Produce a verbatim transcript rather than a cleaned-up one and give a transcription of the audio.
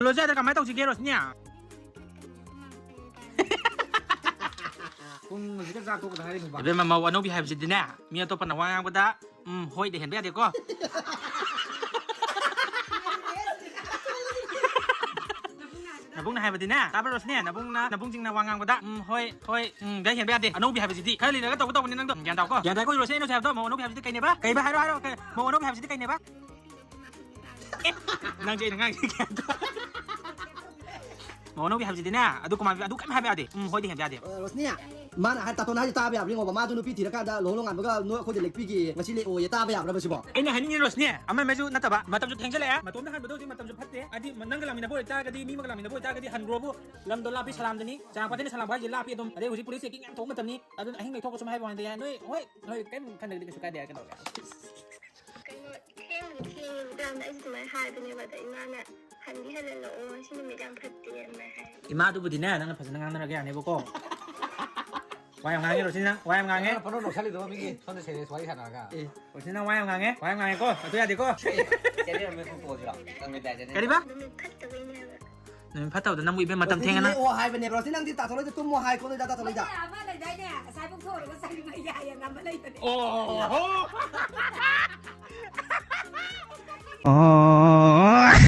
ꯔꯣꯁꯅꯤꯌꯥꯗ ꯀꯃꯥꯏꯅ ꯇꯧꯁꯤꯒꯦ, ꯔꯣꯁꯅꯤꯌꯥ? ꯄꯨꯡ ꯍꯧꯖꯤꯛꯀ ꯆꯥꯛ ꯇꯣꯛꯄꯗ ꯉꯥꯏꯔꯤ ꯅꯨꯄꯥ꯫ ꯏꯕꯦꯝꯃ, ꯃꯧ ꯑꯅꯧꯕꯤ ꯍꯥꯏꯕꯁꯤꯗꯤꯅꯦ, ꯃꯤ ꯑꯇꯣꯞꯄꯅ ꯋꯥ ꯉꯥꯡꯕꯗ ꯎꯝ ꯍꯣꯏꯗ ꯍꯦꯟꯕ ꯌꯥꯗꯦꯀꯣ꯫ ꯅꯕꯨꯡꯅ ꯍꯥꯏꯕꯗꯤꯅꯦ, ꯇꯥꯕ꯭ꯔꯥ ꯔꯣꯁꯅꯤ? ꯅꯕꯨꯡꯅ, ꯅꯕꯨꯡꯁꯤꯡꯅ ꯋꯥ ꯉꯥꯡꯕꯗ ꯎꯝ ꯍꯣꯏ, ꯍꯣꯏ, ꯎꯝ ꯗ ꯍꯦꯟꯕ ꯌꯥꯗꯦ꯫ ꯑꯅꯧꯕꯤ ꯍꯥꯏꯕꯁꯤꯗꯤ ꯈꯔ ꯂꯤꯔꯒ ꯇꯧꯒꯗꯧꯕꯅꯤ ꯅꯪꯗꯣ꯫ ꯒ꯭ꯌꯥꯟ ꯇꯥꯎꯀꯣ? ꯒ꯭ꯌꯥꯟ ꯇꯥꯏꯀꯣ ꯔꯣꯁꯅꯤ? ꯑꯩꯅ ꯍꯧꯖꯤꯛ ꯍꯥꯏꯕꯗꯣ ꯃꯧ ꯑꯅꯧꯕꯤ ꯍꯥꯏꯕꯁꯤꯗꯤ ꯀꯩꯅꯦꯕ? ꯀꯩꯕ? ꯍꯥꯏꯔꯣ, ꯍꯥꯏꯔꯣ꯫ ꯀꯩ-, ꯃꯧ ꯑꯅꯧꯕꯤ ꯍꯥꯏꯕꯁꯤꯗꯤ ꯀꯩꯅꯦꯕ? ꯑꯦ, ꯅꯪꯁꯦ ꯑꯩꯅ ꯉꯥꯡꯉꯤꯁꯦ ꯒ꯭ꯌꯥꯟ ꯇꯥ-, ꯃꯧ ꯑꯅꯧꯕꯤ ꯍꯥꯏꯕꯁꯤꯗꯤꯅꯦ, ꯑꯗꯨ ꯀꯃꯥꯏ, ꯑꯗꯨ ꯀꯩꯝ ꯍꯥꯏꯕ ꯌꯥꯗꯦ꯫ ꯎꯝ ꯍꯣꯏꯗꯤ ꯍꯦꯟꯕ ꯌꯥꯗꯦ꯫ ꯑ, ꯔꯣꯁꯅꯤ, ꯃꯥꯅ ꯍꯥꯏ ꯇꯥꯇꯣꯟ ꯍꯥꯏꯁꯦ ꯇꯥꯕ ꯌꯥꯕ꯭ꯔꯥ ꯌꯦꯡꯉꯣꯕ꯫ ꯃꯥꯗꯨ ꯅꯨꯄꯤ ꯊꯤꯔꯀꯥꯟꯗ ꯂꯨꯍꯣꯡ ꯅꯣꯡꯉꯥꯟꯕꯒ ꯅꯣꯏ ꯑꯩꯈꯣꯏꯗ ꯂꯦꯛꯄꯤꯒꯦ, ꯉꯁꯤ ꯂꯦꯛꯑꯣꯌꯦ꯫ ꯇꯥꯕ ꯌꯥꯕ꯭ꯔꯕ ꯁꯤꯕꯣ? ꯑꯩꯅ ꯍꯥꯏꯅꯤꯡꯉꯤ ꯔꯣꯁꯅꯤ, ꯑꯃ ꯑꯃꯁꯨ ꯅꯠꯇꯕ, ꯃꯇꯝꯁꯨ ꯊꯦꯡꯖꯜꯂꯛꯑꯦ꯫ ꯃꯇꯣꯝꯗ ꯍꯟꯕꯗꯣ ꯍꯧꯖꯤꯛ ꯃꯇꯝꯁꯨ ꯐꯠꯇꯦ꯫ ꯍꯥꯏꯗꯤ ꯅꯪꯒ ꯂꯥꯛꯃꯤꯟꯅꯕ ꯑꯣꯏꯇꯥꯔꯒꯗꯤ, ꯃꯤ ꯑꯃꯒ ꯂꯥꯛꯃꯤꯟꯅꯕ ꯑꯣꯏꯇꯥꯔꯒꯗꯤ ꯍꯟꯈ꯭ꯔꯣꯕꯨ꯫ ꯂꯝꯗꯣ ꯂꯥꯞꯄꯤ, ꯁꯂꯥꯝꯗꯅꯤ꯫ ꯆꯥꯡꯄꯥꯠꯇꯩꯅ ꯁꯂꯥꯝ ꯍꯥꯏꯁꯦ ꯂꯥꯞꯄꯤ ꯑꯗꯨꯝ꯫ ꯑꯗꯩ ꯍꯧꯖꯤꯛ ꯄꯨꯂꯤꯁ ꯆꯦꯀꯤꯡ ꯌꯥꯝ ꯊꯣꯛꯄ ꯃꯇꯝꯅꯤ꯫ ꯑꯗꯨꯅ ꯑꯍꯤꯡ ꯂꯩꯊꯣꯛꯄ ꯁꯨꯝ ꯍꯥꯏꯕ ꯋꯥꯅꯤꯗ, ꯅꯣꯏ ꯍꯣꯏ, ꯅꯣꯏ ꯀꯩꯝ ꯈꯟꯗ꯭ꯔꯗꯤ ꯀꯩꯁꯨ ꯀꯥꯏꯗꯦ꯫ ꯀꯩꯗꯧꯔꯒꯦ? ꯀꯩꯅꯣ, ꯊꯦꯡꯕꯨꯗꯤ ꯊꯦꯡꯉꯦꯕꯀꯣ ꯌꯥꯝꯅ꯫ ꯑꯩꯁꯨ ꯑꯗꯨꯃꯥꯏꯅ ꯍꯥꯏꯕꯅꯦꯕ꯫ ꯑꯗ ꯏꯃꯥꯅ ꯍꯟꯗꯤ ꯍꯜꯍꯜꯂꯛꯑꯣ, ꯉꯁꯤ ꯅꯨꯃꯤꯠ ꯌꯥꯝ ꯐꯠꯇꯦ, ꯑꯗꯨꯃꯥꯏꯅ ꯍꯥꯏ꯫ ꯏꯃꯥꯗꯨꯕꯨꯗꯤꯅꯦ, ꯅꯪꯅ ꯐꯖꯅ ꯉꯥꯡꯅꯔꯒ ꯌꯥꯅꯦꯕꯀꯣ꯫ ꯋꯥ ꯌꯥꯝ ꯉꯥꯡꯉꯦ ꯔꯣꯁꯅꯤ, ꯅꯪ ꯋꯥ ꯌꯥꯝ ꯉꯥꯡꯉꯦ꯫ ꯅꯪꯅ ꯄꯪꯅꯣꯛ ꯅꯣꯛꯁꯜꯂꯤꯗꯨꯕꯨ ꯃꯤꯒꯤ ꯁꯣꯝꯗ ꯁꯦꯔꯤꯌꯁ ꯋꯥꯔꯤ ꯁꯥꯟꯅꯔꯒ꯫ ꯑꯦ, ꯔꯣꯁꯅꯤ, ꯅꯪ ꯋꯥ ꯌꯥꯝ ꯉꯥꯡꯉꯦ, ꯋꯥ ꯌꯥꯝ ꯉꯥꯡꯉꯦꯀꯣ꯫ ꯑꯗꯨ ꯌꯥꯗꯦꯀꯣ꯫ ꯆꯦꯟꯕꯤꯔꯝꯃꯦ ꯈꯣꯡꯄꯣꯛꯑꯁꯤꯔꯣ? ꯅꯪ ꯃꯤꯗꯥꯏ ꯆꯦꯟꯕꯤꯔꯝꯃꯦ꯫ ꯀꯔꯤꯕ? ꯅꯨꯃꯤꯠ ꯐꯠꯇꯕꯩꯅꯦ ꯍꯥꯏꯕ꯫ ꯅꯨꯃꯤꯠ ꯐꯠꯇꯕꯗ ꯅꯪꯕꯨ ꯏꯕꯦꯝ ꯃꯇꯝ ꯊꯦꯡꯉꯦ ꯅꯪ꯫ ꯂꯦꯛꯑꯣ ꯍꯥꯏꯕꯅꯦ ꯔꯣꯁꯅꯤ, ꯅꯪꯗꯤ ꯇꯥꯇꯣꯟ ꯍꯣꯏꯗ ꯇꯨꯝꯃꯣ ꯍꯥꯏ ꯈꯣꯠꯂꯣꯏꯗ, ꯇꯥꯇꯣꯟ ꯍꯣꯏꯗ꯫ ꯑꯃ ꯂꯩꯗꯥꯏꯅꯦ, ꯉꯁꯥꯏ ꯄꯨꯡ ꯊꯣꯛꯑꯒ ꯆꯪꯕ ꯌꯥꯏꯌꯦꯅ ꯑꯃ ꯂꯩꯕꯅꯦ꯫ ꯑꯣ꯫